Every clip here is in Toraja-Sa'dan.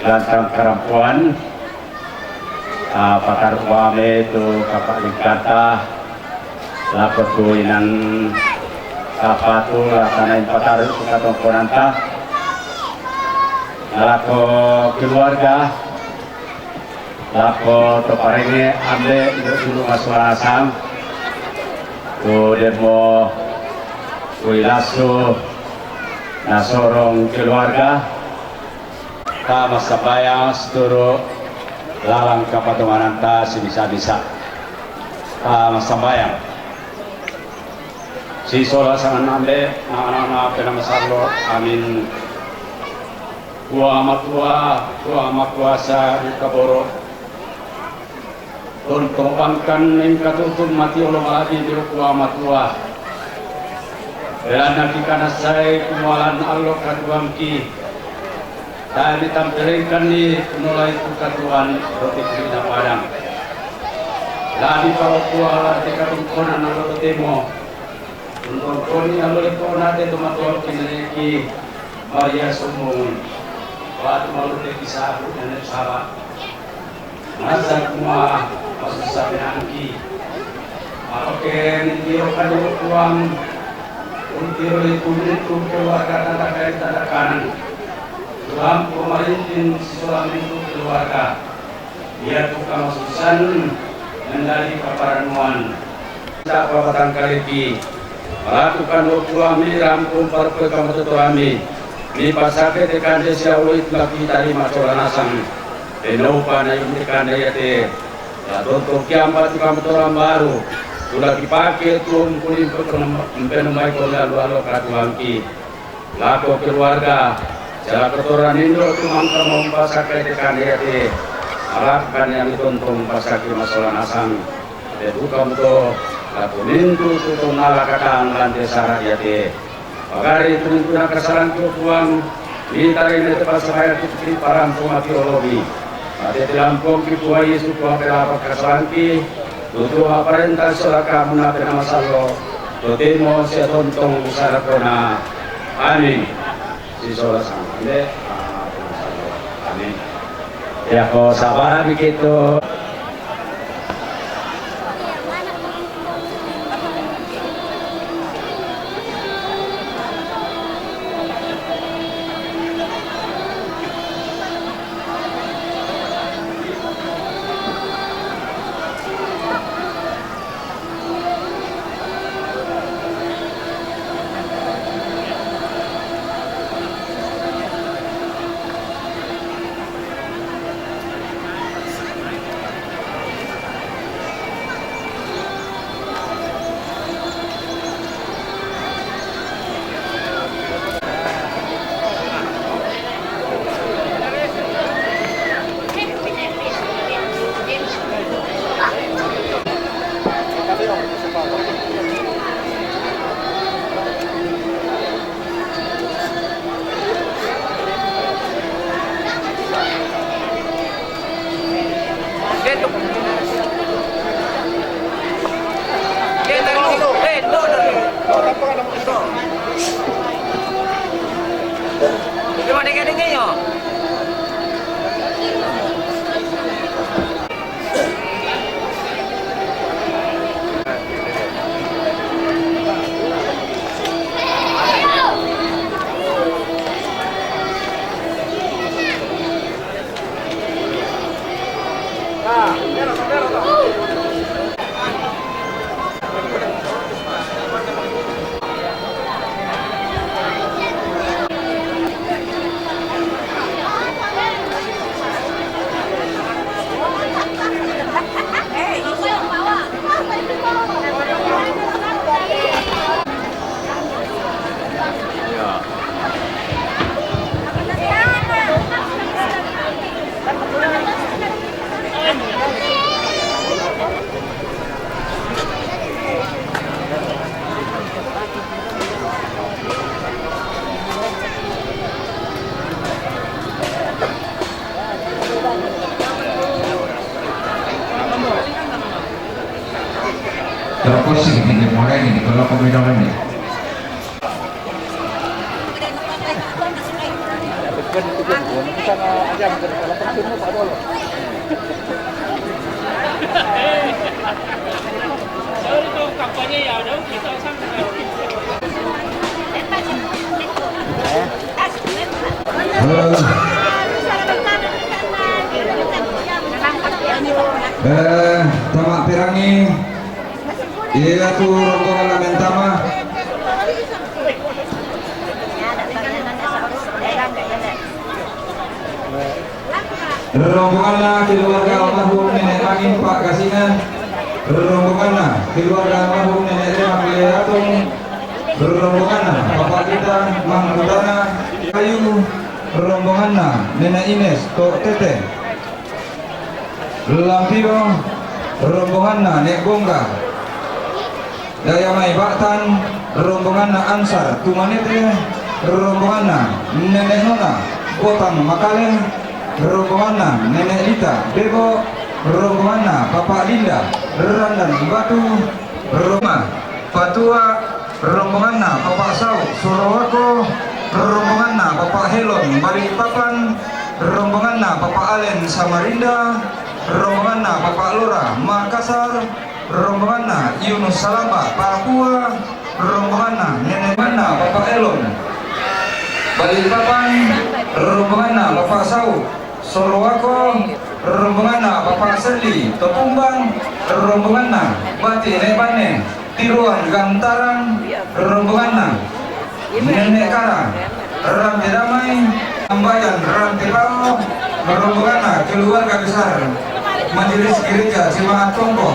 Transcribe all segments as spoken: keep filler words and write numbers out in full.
Lantang karampuan, ah, pataru' mami tu kapa'lingkanta, lako tu inan kapatu, la tanain pataru' tu katongkonanta, lako keluarga, lako to parengnge' ambe' indo' dulu masolasang, tu demmo uilassu nasorong keluarga. Ta massambayang situru' lalang kapatongananta simisa-misa. Ta massambayang. Sisola sanganna ambe', na ana'-ana' Penaa Masallo'. Amin. Puang Matua, Puang Makuasa, Buka boro'. Tontong bangkan engka tutung mati olo mala'bi dio Puang Matua. Belanna kikanassai kumua lan allo katuoangki, tae' mitampelengkanni kunnolai tu katuoan roti kuli'na padang. La'bipa o Puang lan te katongkonan allo totemo. Untongkonni allo leppona te tomatoa kinaleki Maria Sumbung, batu malute kisabu nene' saba'. Masa kumua masussa penaangki. Apake nitiro kadu Puang, untiro itu-itu keluarga tanda kari tanda kanan. Tuhan pemarinting sisulang itu keluarga. Iatu kamasussan mendaji kaparannuan. Tappa patangkaleki, malakukan lokuammi rampung parokko kamatotoammi, mipasake te kande sia uwit lakitarima sola nasang. Pennoupa na inde kande iate, la tontong kiampa tu kamatotoran baru, tu la kipake tu mpuli mpenombaiko ri allo-allo katuoangki. Lako keluarga, sia lako toranindo tu mangka mumpasakkai te kande iate, alakkani ami tontong pasakki masola nasang, te buka muto, lako mintu tu tonnala katang lan te sara iate. Pagari tu mintu nakasalangki Puang, mitarai na te pasakkai tu parampu mati olomi. Mate te lampongki Puang Yesu Puang pelapa kasalangki, tutu mapparenta sola kamu na Penaa Masallo', totemo sia tontong salakona. Amin. Sisola sangambe. Amin. Yako sabarami kitu. Terus sih, ini mulai nih, kalau kopi dong ini. Eh, tama' pirangi, iye tu rombongan la mentama. Rombonganna keluarga almarhum Nenek Angin Pak Kasingan, rombonganna keluarga almarhum Nenek Leman Leatong, rombonganna Bapak Gita Mangkutana Kayu, rombonganna Nenek Ines Tok Tete Lampio, rombonganna Nek Bongga Dayamai Ba'tan, rombonganna Ansar Tumanete, rombonganna Nenek Nona Botang Makale, rombonganna Nenek Lita Bebo, rombonganna Bapak Linda Randan Batu, Roma Patua, rombonganna Bapak Sau Sorowako, rombonganna Bapak Helon Balikpapan, rombonganna Bapak Alen Samarinda, rombonganna Bapak Lora Makassar, rombonganna Yunus Salamba Papua, rombonganna Nenek manna Bapak Elon Balikpapan, rombonganna Bapak Sau Sorowako, rombonganna Bapak Seli Topumbang, rombonganna Bati Nebane Tiruan Gantarang, rombonganna Nenek Kara Rante Damai, Ambayan Rante Pao, rombonganna keluarga besar Majelis Gereja Jemaat Tongko.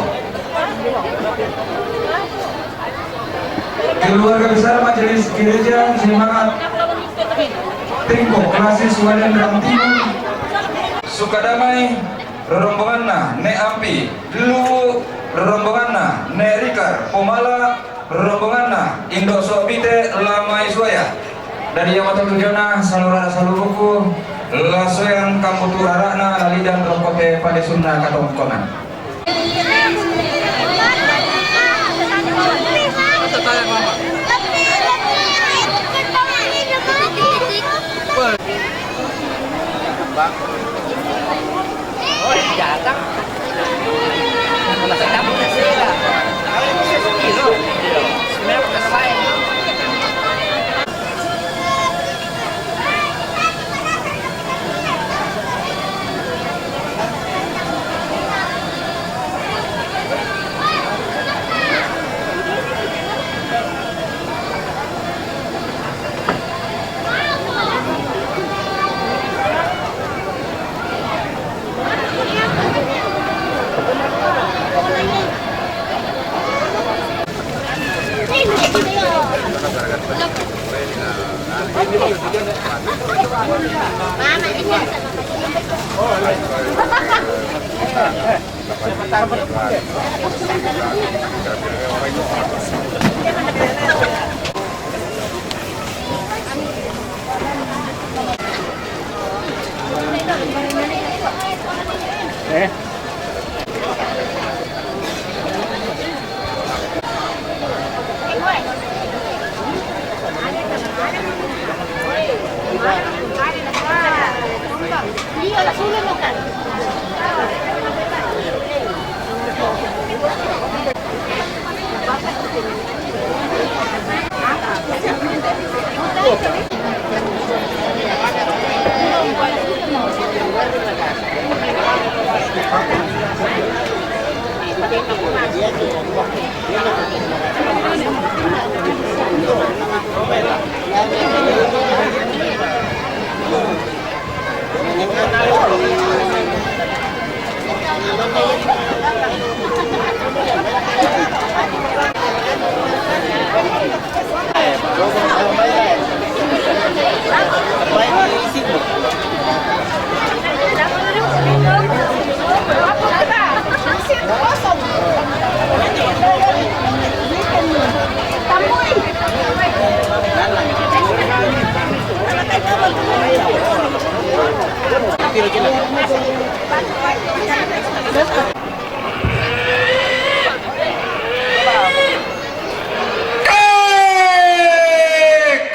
Keluarga besar Majelis Gereja Jemaat Tengko Klasis Walendrang Timur, Sukadamai, rombonganna Nek Ampi Luwu, rombonganna Nek Rikar Pomala, rombonganna Indo' So'bite Lamai Suwaya. Dadi iamoto tujona salora saluruku, la soyang kambutu rara'na la lidan rokkote padesunna katongkonan.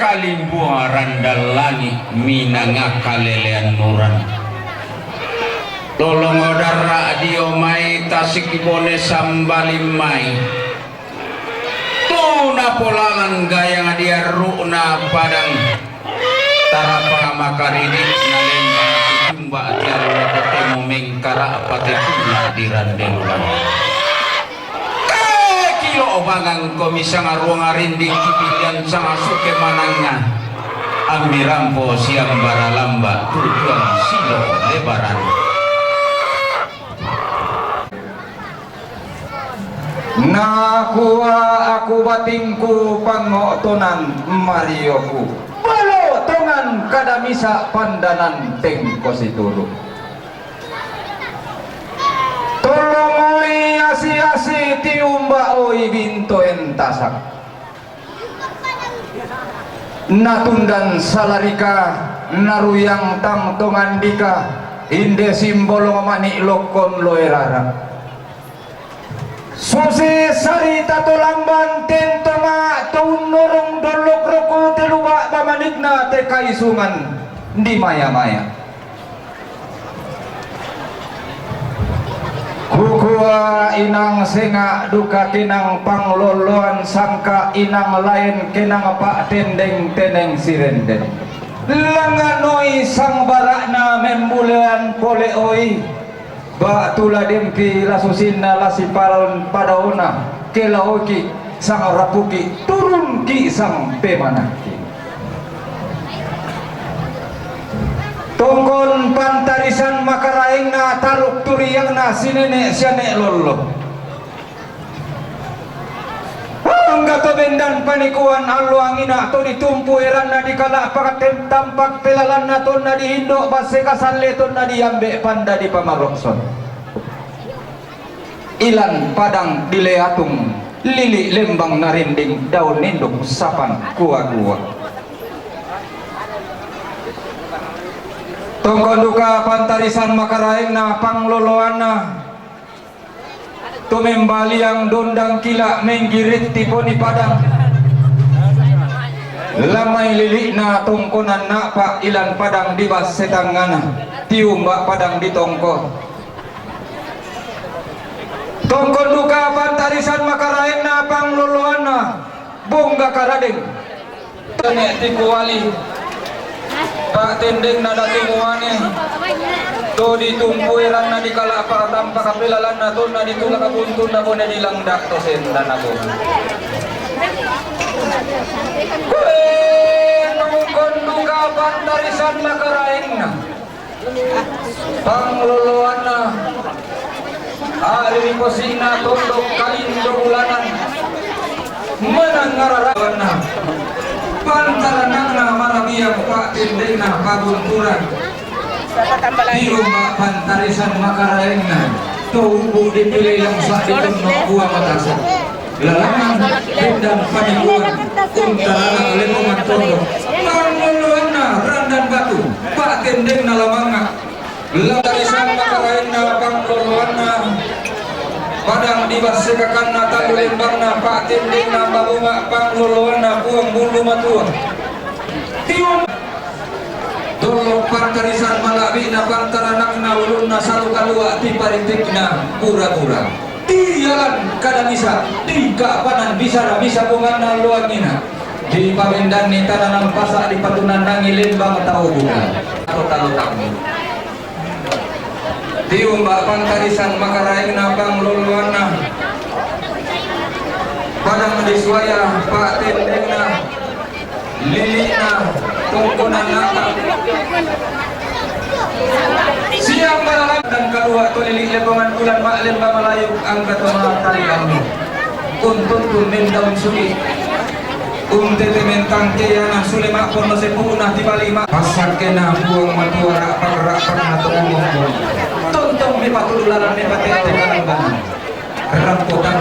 Kalimbuang randalani minanga kalelean nuran. Dio mai tasik bone sambaling mai. Tu napolangan gayang diarru'na padang. Tarapa makaridi na lembang tutumba tiang temu mengkara patekunna di rande lulang. Kekilo bangangko misanga ruang arinding kipilian sanga suke mananga. Ammirampo siambara lamba tujuan silo lebaran. Nakua aku batingku pango'tonan marioku. Balo tongan kada misa pandanan tengko situru. Tolongoi asi-asi tiumba oi bintoen tasak. Natundan salarika, naruyang tang tongandika, inde simbolong manik lokkon loe rara. Susi sarita to lamban tentoma to unnorong dollok roko teluba bamanikna te kaisungan di maya-maya. Kukua inang senga duka kinang pangloloan sangka inang lain kinang pak tendeng teneng sirenden. Langanoi sang barakna membulean pole oi. Ba tula dempi la susinna la sipalon padaona, ke laoki sang rapuki, turunki sang pemanaki. Tongkon pantarisan makaraengna taruk turiangna sinene siane lollo. Angga to bendan panikuan allo angina to ditumpu eranna di kala pakatem tampak pelalanna tonna di indo basse kasalle tonna di ambe panda di pamarokson. Ilan padang di leatung lili lembang narinding daun ninduk sapan kua-kua. Tongkon duka pantarisan makaraengna pangloloanna. Tumembaliang dondang kila menggirit tiponi padang. Lamai lilikna tongkonan napa ilan padang di bas setangana. Tiumba padang di tongko. Tongkon duka pantarisan makaraengna pangloloanna. Bongga karadeng. Tene tikuali. Pak tendengna datu muane. To ditumpu eranna di kala pakatampa kapelalanna tonna di tulak buntunna bone di langdak to sendana bone. Kue nongkon duka pantarisan makaraengna. Pangloloanna. Ari riposina tondok kalindo bulanan. Menang ngararawanna. Pantaranakna marabiang pak tendengna pabunturan. Tiumba pantarisan makaraengna. To ubu dipilih yang sak di tondok buah matasan. Lalangan bendan panikuan, untarana lemongan tondok. Pangloloanna randan batu, pak tendengna lamanga. Latarisan makaraengna pangloloanna. Padang di bassekakanna talu lembangna, pak tendengna babunga pangloloanna puang bulu matua. Tium. Tolok pantarisan mala'bi'na pantaranakna ulunna salu kalua' tiparitikna bura-bura. Tiyalan kada misa, tingka panan bisara misa bunganna loangina. Dipabendanni tana nampasa dipatunannangi lembang tau buka. Atau talo tamu. Tiumba pantarisan makaraengna pangloloanna. Padang disuaya pa'tendengna. Lili'na tongkonan nata. Siang balalang dan kalua' to lili' lepongan bulan ma'lemba malayu angka to matari kamu. Untuntun mendaun sugi. Untete mentang keyana sule ma'ponno sepu'na tibali ma. Passakkena Puang Matua ra'pak-ra'pakna to umur. Tontong mepatulu lalan mepatette kalanggana. Rampotan.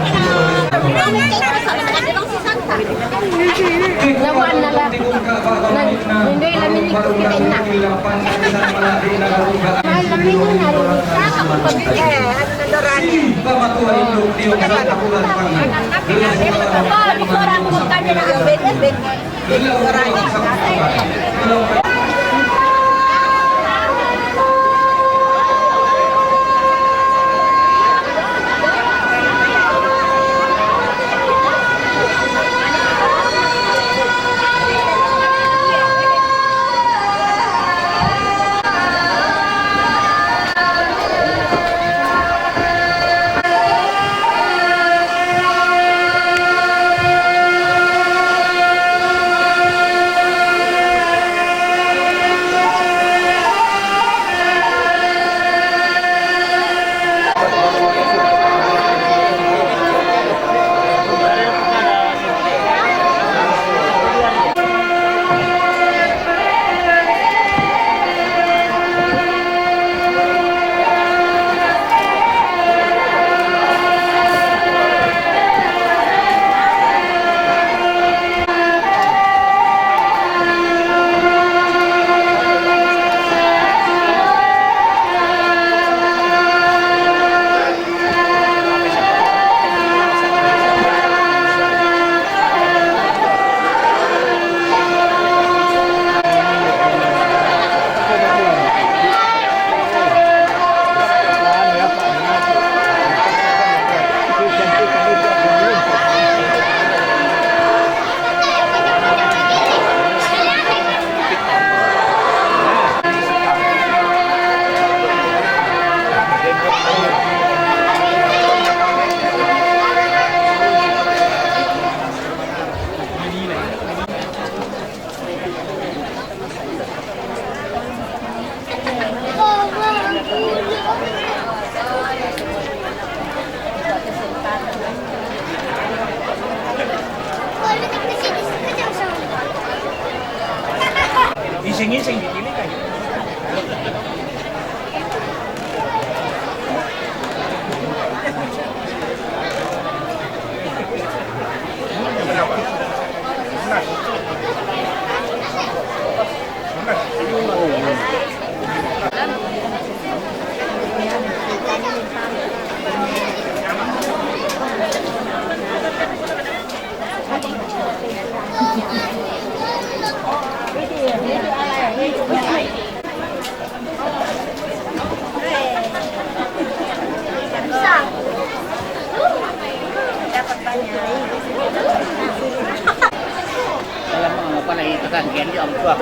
Alam mo, ano pala, ito ka, ang candy, ang buwak.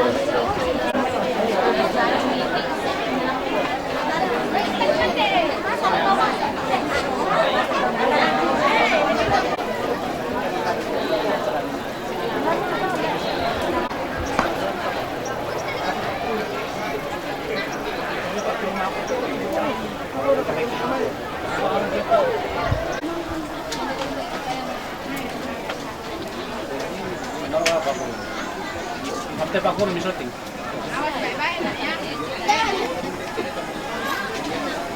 Ante pakun misoting.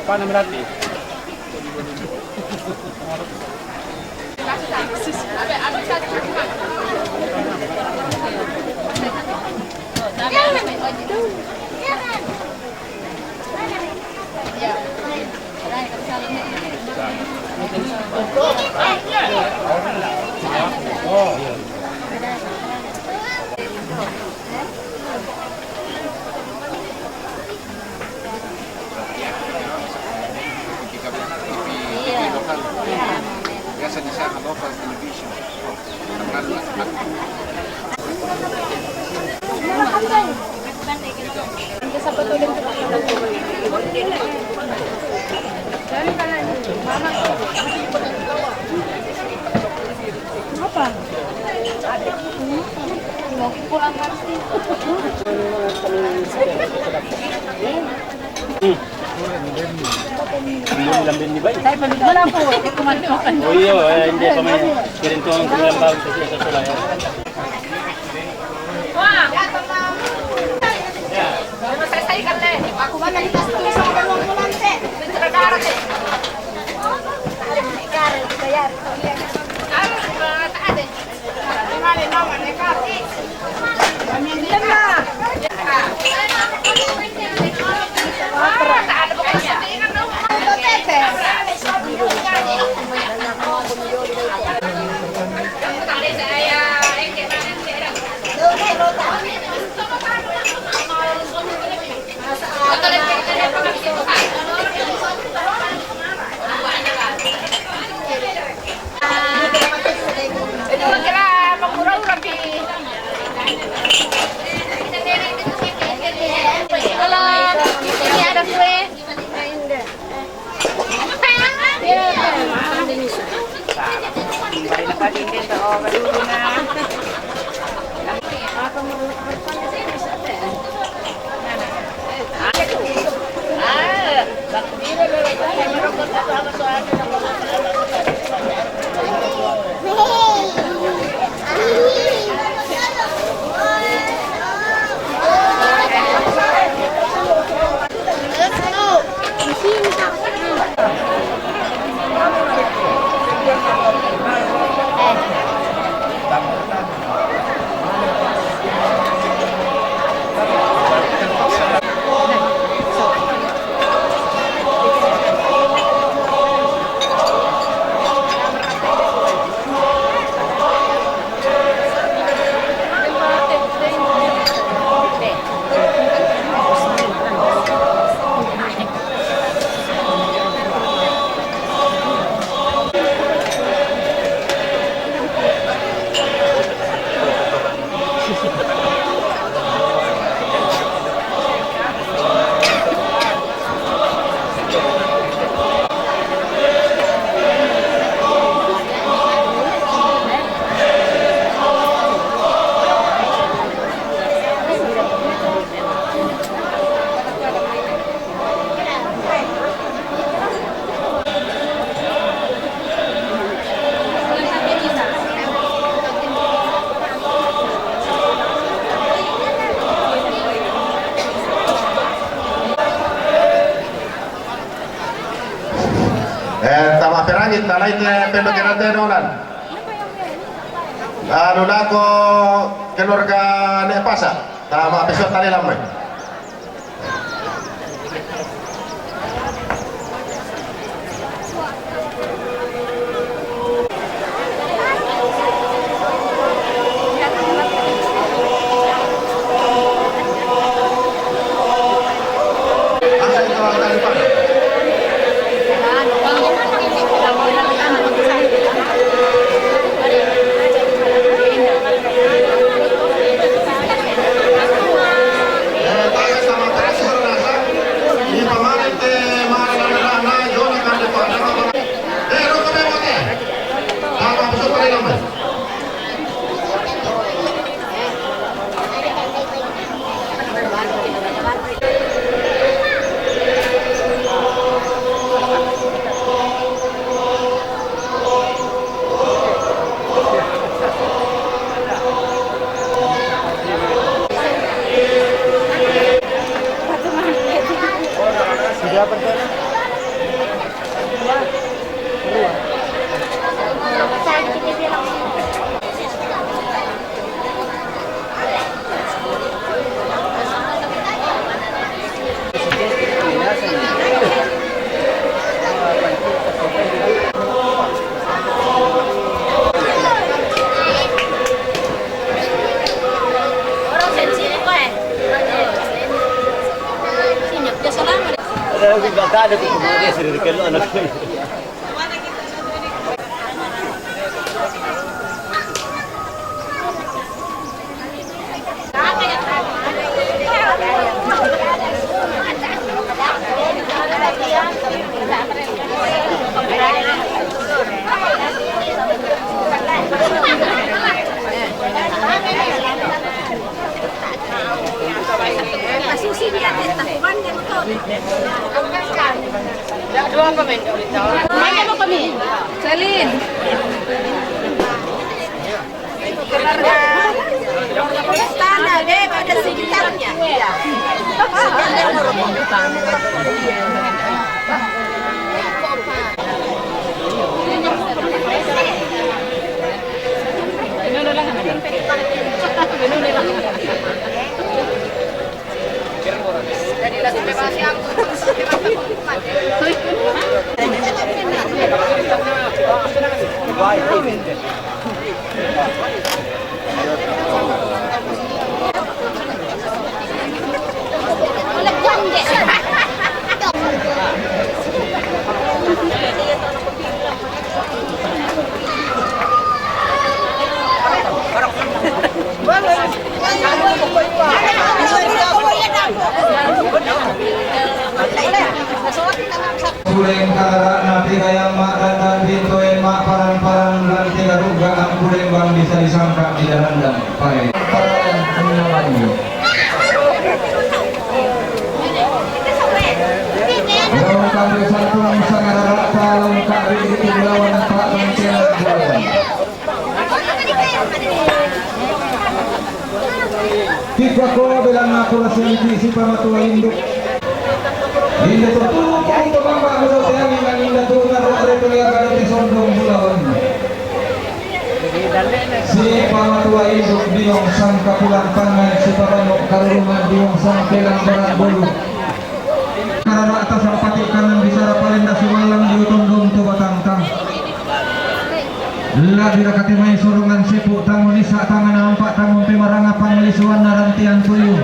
Apa nama rati? Biasa di sana local television. Apa? Mau pulang pasti. Hindi lang din, di ba? Tayo pa, wala po. Hindi ko man. Oh, iyo, eh, hindi pa may kirintuhan ko lang ba sa, sa, sa, sa, Kalau ini ada kue. Eh, tama' pe rangit, tanai te pendokeran te nolan. Anu lako keluarga ne' pasa', tama' pe so tali lamai. Salin. Istana, deh, pada sekitarnya. Iya. Buleng karara'na tiga yang ma' dandan, pintoen ma' paran-paran, lan tiga rugga' ampuleng bang bisa disangka' di dandan. Pae. Laung kande santun sangarara'ta, laung ka'ri' di Tugulawan, pa'bangkenan Tugulawan. Kikua ko belanna kurasian ki si pamatua induk. Inda to tu, tu, tu, bamba, mudo te angin, angin da tu, na ro, re, tu, ya, gado, ti, sondong, bulawan. Si pamatua induk diong sangkapulan pangan, si pabanu karurungan diong sangkelang barat bolu. Karara'ta sampati' kanan bisara palenda sumallang dio tondong tu batangta. La'bira kate mai sorongan sepu' tangon issa' tangan ampa' tangon pemaranga panglisuanna rantian tuyu.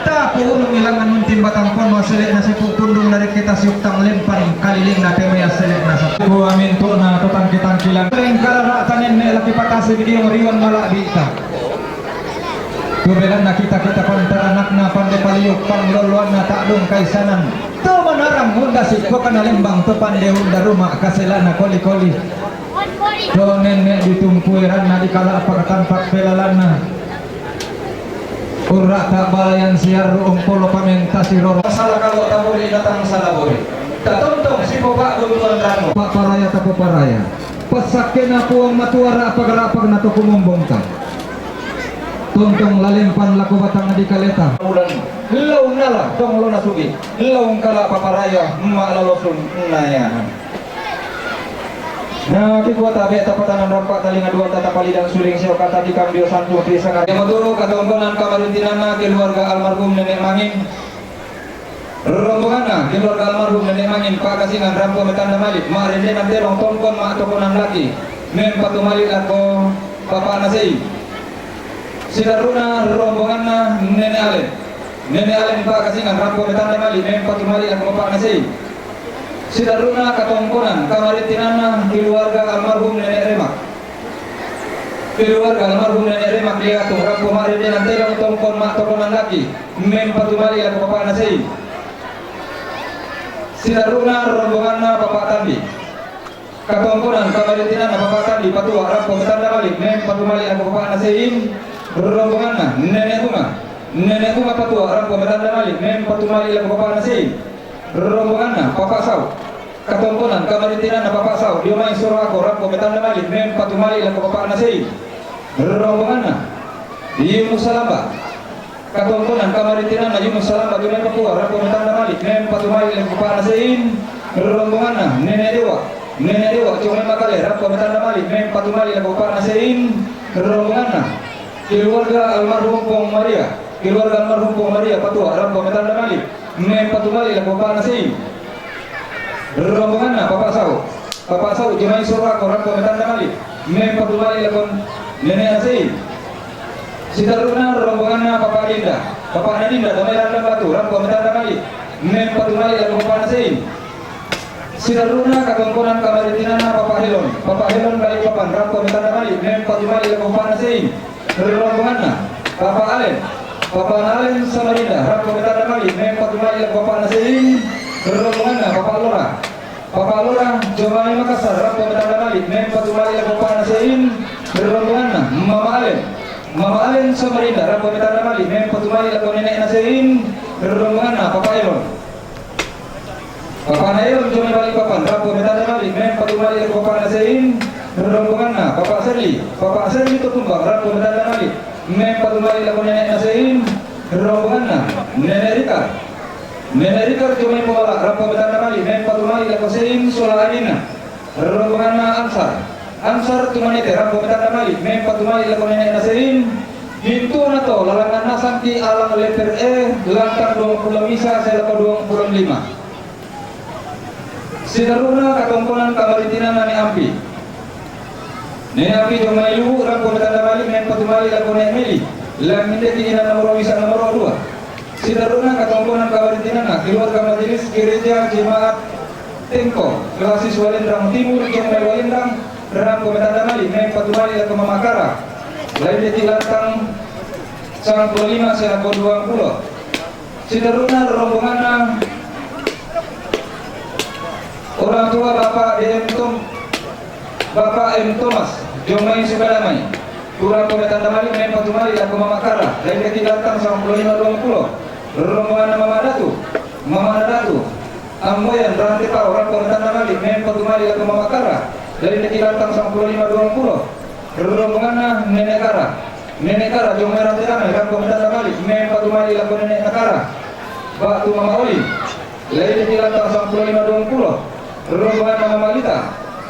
Tapu' urung ilangan unting batang ponno assele'na sepu' pundung narekke tasiuktang lempan kalilingna te mai assele'na satu. Kua mintu'na to tangki-tangkilan. Lengkarara'ta nenne' laki patase' diong riwan mala'bi'ta. Tu belanna kita-kita pantaranakna pande paliuk panglolloanna ta'dung kaisanan. Tu manarang unda sikko kana lembang tu pande unda ruma kasela'na koli-koli. Tu nenne' ditungkui ranna dikala' pakatampak pelalanna. Urra'ta balayan siarru umpolo pamenta siroro. Sala kalo tabuli datang sala buli. Tatontong sipopa'buntuan rannu. Paparaya tapoparaya. Passakkena Puang Matua ra'pak-ra'pakna to kumombongta. Tontong lalempan lako batang dikaleta. Ulan, laung nala, tong lona sugi, laung kala paparaya, ma'lalosun, naya. Na kikuwata be' tapatanan rampa' talinga duwata tapalidang suling siyo kata di kambio santu pisang. Iya moto katongkonan kamarintinanna keluarga almarhum Nenek Mangin. Rombonganna keluarga almarhum Nenek Mangin pa'kasingan rampo metanda mali', ma'rendenan telong tongkon ma'tokonan laki, mempatu mali' lako bapa'na Sein. Sidarruna rombonganna Nenek Alen. Nenek Alen pa'kasingan rampo metanda mali', mempatu mali' lako bapa'na Sein. Sidarruna katongkonan kamarintinanna keluarga almarhum Nenek Remak. Keluarga almarhum Nenek Remak liatung rampo ma'rendenan telong tongkon ma'tokonan laki, mempatu mali' lako bapa'na Sein. Sidarruna rombonganna Bapa' Tandi. Katongkonan kamarintinanna Bapa' Tandi patua' rampo metanda mali', mempatu mali' lako bapa'na Sein. Rombonganna Nenek Bunga. Nenek Bunga patua' rampo metanda mali', mempatu mali' lako bapa'na Sein. Rombonganna Bapa' Sau. Katongkonan kamarintinanna Bapa' Sau dio mai Soro Ako rampo metanda mali', mempatu mali' lako bapa'na Sein. Rombonganna Yunus Salamba. Katongkonan kamarintinanna Yunus Salamba dio mai Papua rampo metanda mali', mempatu mali' lako bapa'na Sein. Rombonganna Nenek Dewa. Nenek Dewa dio mai Makale rampo metanda mali', mempatu mali' lako bapa'na Sein. Rombonganna keluarga almarhum Pong Maria. Keluarga almarhum Pong Maria patua' rampo metanda mali', mempatu mali' lako bapa'na Sein. Rombonganna Bapa' Sau. Bapa' Sau dio mai Soro Ako rampo metanda mali', mempatu mali' lako nene'na Sein. Sidarruna rombonganna Bapa' Dinda. Bapa'na Dinda dio mai Landang Batu rampo metanda mali', mempatu mali' lako bapa'na Sein. Sidarruna katongkonan kamarintinanna Bapa' Helon. Bapa' Helon Balikpapan rampo metanda mali', mempatu mali' lako bapa'na Sein. Rombonganna Bapa' Alen. Bapa'na Alen Samarinda rampo metanda mali', mempatu mali' lako bapa'na Sein. Rombonganna Bapa' Lora. Bapa' Lora dio mai Makassar rampo metanda mali', mempatu mali' lako bapa'na Sein. Rombonganna Mama Alen. Mama Alen Samarinda rampo metanda mali', mempatu mali' lako nene'na Sein. Rombonganna Bapa' Elon. Bapa'na Elon dio mai Balikpapan rampo metanda mali', mempatu mali' lako bapa'na Sein. Rombonganna Bapa' Serli. Bapa' Serli Totumbang rampo metanda mali', mempatu mali' lako nene'na Sein. Rombonganna Nenek Rika. Nenek Rika dio mai Pomala rampo metanda mali', mempatu mali' lako Sein sola adinna. Rombonganna Ansar. Ansar Tumanete rampo metanda mali', mempatu mali' lako nene'na Sein. Bintu'na to lalangan nasang ki Alang Leper E, lantang duangpulo misa sae lako duangpulo lima. Sidarruna katongkonan kamarintinanna Nenek Ampi. Nenek Ampi dio mai Luwu rampo metanda mali', mempatu mali' lako Nenek Meli, laminde'ki inang nomoro misa nomoro dua. Sidarruna katongkonan kamarintinanna keluarga Majelis Gereja Jemaat Tengko, klasis Walendrang Timur, dio mai Walendrang, rampo metanda mali', mempatu mali' lako Mama Kara, laminde'ki lantang sangpulo lima sae lako duangpulo. Sidarruna rombonganna orang tua Bapak D M Tom-, Bapak M Thomas, dio mai Sukadamai. Rampo metanda mali', mempatu mali' lako Mama Kara, laminde'ki lantang sangpulo lima duangpulo. Rombonganna Mama Datu. Mama Datu Amboyan Rantepao rampo metanda mali', mempatu mali' lako Mama Kara, laminde'ki lantang sangpulo lima duangpulo. Rombonganna Nenek Kara. Nenek Kara dio mai Rantenangai rampo metanda mali', mempatu mali' lako nene'na Kara. Batu Mama Oli. Laminde'ki lantang sangpulo lima duangpulo. Rombonganna Mama Lita.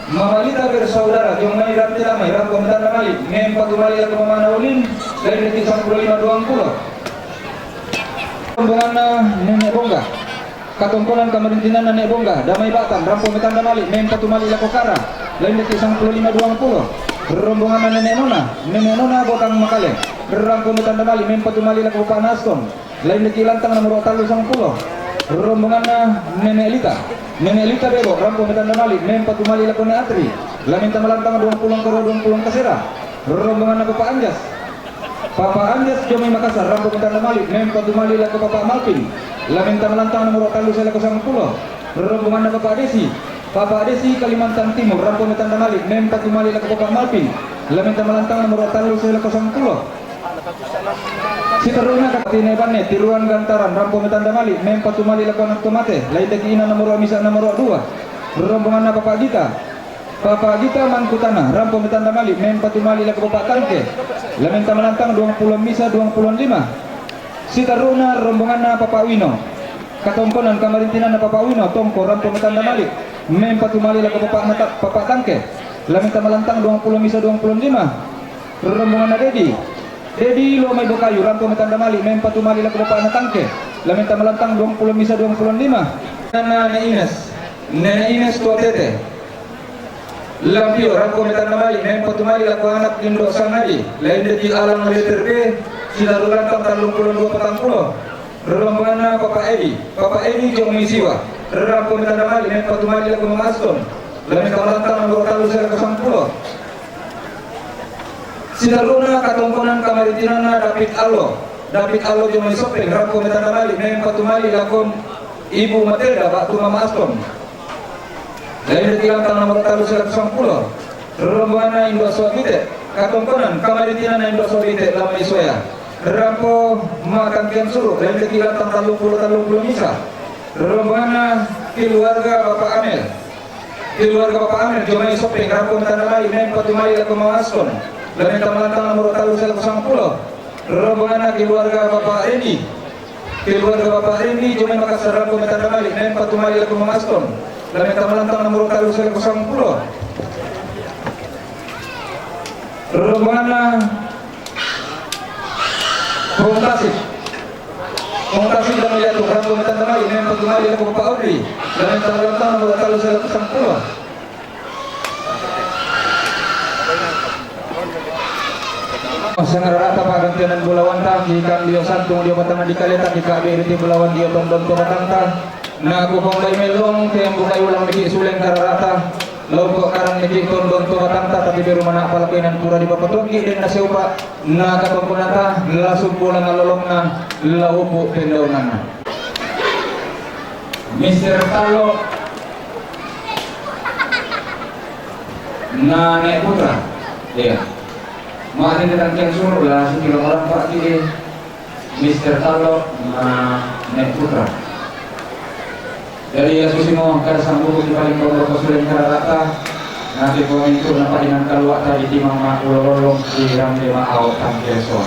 Mama Lita bersaudara dio mai Rantenangai rampo metanda mali', mempatu mali' lako Mamana Olin, laminde'ki sangpulo lima duangpulo. Rombonganna Nenek Bongga. Katongkonan kamarintinanna Nenek Bongga, dio mai Batam, rampo metanda mali', mempatu mali' lako Kara, laminde'ki sangpulo lima duangpulo. Rombonganna Nenek Nona. Nenek Nona Botang Makale, rampo metanda mali', mempatu mali' lako bapa'na Aston, laminde'ki lantang nomoro tallu sangpulo. Rombonganna Nenek Lita. Nenek Lita Bebo, rampo metanda mali', mempatu mali' lako Nenek Atri, laminta malantang duangpulo angka rua duangpulo angka sera. Rombonganna Papa Anjas. Papa Anjas dio mai Makassar, rampo metanda mali', mempatu mali' lako Papa Malpin, laminta malantang nomoro tallu sae lako sangpulo. Rombonganna Papa Desi. Papa Desi Kalimantan Timur, rampo metanda mali', mempatu mali' lako Papa Malpin, laminta malantang nomoro tallu sae lako sangpulo. Sidarruna katine banne tiruan gantaran, rampo metanda mali', mempatu mali' lako Anak Tomate, laminde'ki inang nomoro misa nomoro dua. Rombonganna Papa Gita. Papa Gita Mangkutana, rampo metanda mali', mempatu mali' lako Papa Tangke, laminta malantang duangpulo misa duangpulo lima. Sidarruna rombonganna Papa Wino. Katongkonan kamarintinanna Papa Wino, tongko, rampo metanda mali', mempatu mali' lako Papa Nata-, Papa Tangke, Lamen Tamalantang duang pulo misa duang pulo lima. Rombonganna Dedi. Dedi Luamai Bokayu, rampo mai tanda malik, maen patumalik lako bapakna Tangke. Lamen Tamalantang duang pulo misa duang pulo lima. Nana Nenek Ines. Nenek Ines Tuatete. Lampio, rampo mai tanda malik, maen patumalik lako anak indo Sangadi. Lain deti alang letter B, Sitaru Lantang tallung pulo dua patang pulo. Rombonganna Papa Edi. Papa Edi Jong Misiwa. Rampo mai tanda malik, maen patumalik lako Mama Aston. Lamen Tamalantang nomor tallu seleko sampulo. Sitaruna katongkonan kamaritinanna David Allo. David Allo Jong Mai Soppeng, rampo mai tanda malik, maen patumalik lako Ibu Matilda, batu Mama Aston. Lain deti lantang nomor tallu seleko sampulo. Rombonganna Indo Soa Bite. Katongkonan kamaritinanna Indo Soa Bite, Lamai Soea. Rampo ma tangkian suru, lain deti lantang tallung pulo tallung pulo misa. Rombonganna keluarga Bapak Amel. Keluarga Bapak Amel, Jong Mai Soppeng, rampo mai tanda malik, maen patumalik lako Mama Aston. Lamen Tamalantang nomor tallu seleko sampulo. Rombonganna keluarga Bapak Rendi. Keluarga Bapak Rendi, Jong Mai Makassar, rampo mai tanda malik, maen patumalik lako Mama Aston. Lamen Tamalantang nomor tallu seleko sampulo. Rombonganna Pong Tasik. Pong Tasik Damai Liatung, rampo mai tanda malik, maen patumalik lako Bapak Audrey. Lamen Tamalantang nomor tallu seleko sampulo. Sangara rata pa'gantianan bulawanta, ki kang dio santung dio batanga dikaleta, ki ka'bi riti bulawan dio tondon to batanta. Na kukombai mellong, ke mbukai ulang miki suleng kararata. Lompo karang niki tondon to batanta, tapi beru mana' pala kainan pura dipapatuangki denna seupa, na katongkonanta, la sumpu la ngalolongna, la upu pendaunanna. Mister Tallo na Nek Putra. Iya. Ma'de tangkiang suru la sikilo orang Pak Kidi. Mister Tallo na Nek Putra. Jadi ya susimo kada sanggup di paling pondok suleng kararata. Nanti komintu napa dengan kaluata di timang ma ulo lolong di ramde ma au tangke soa.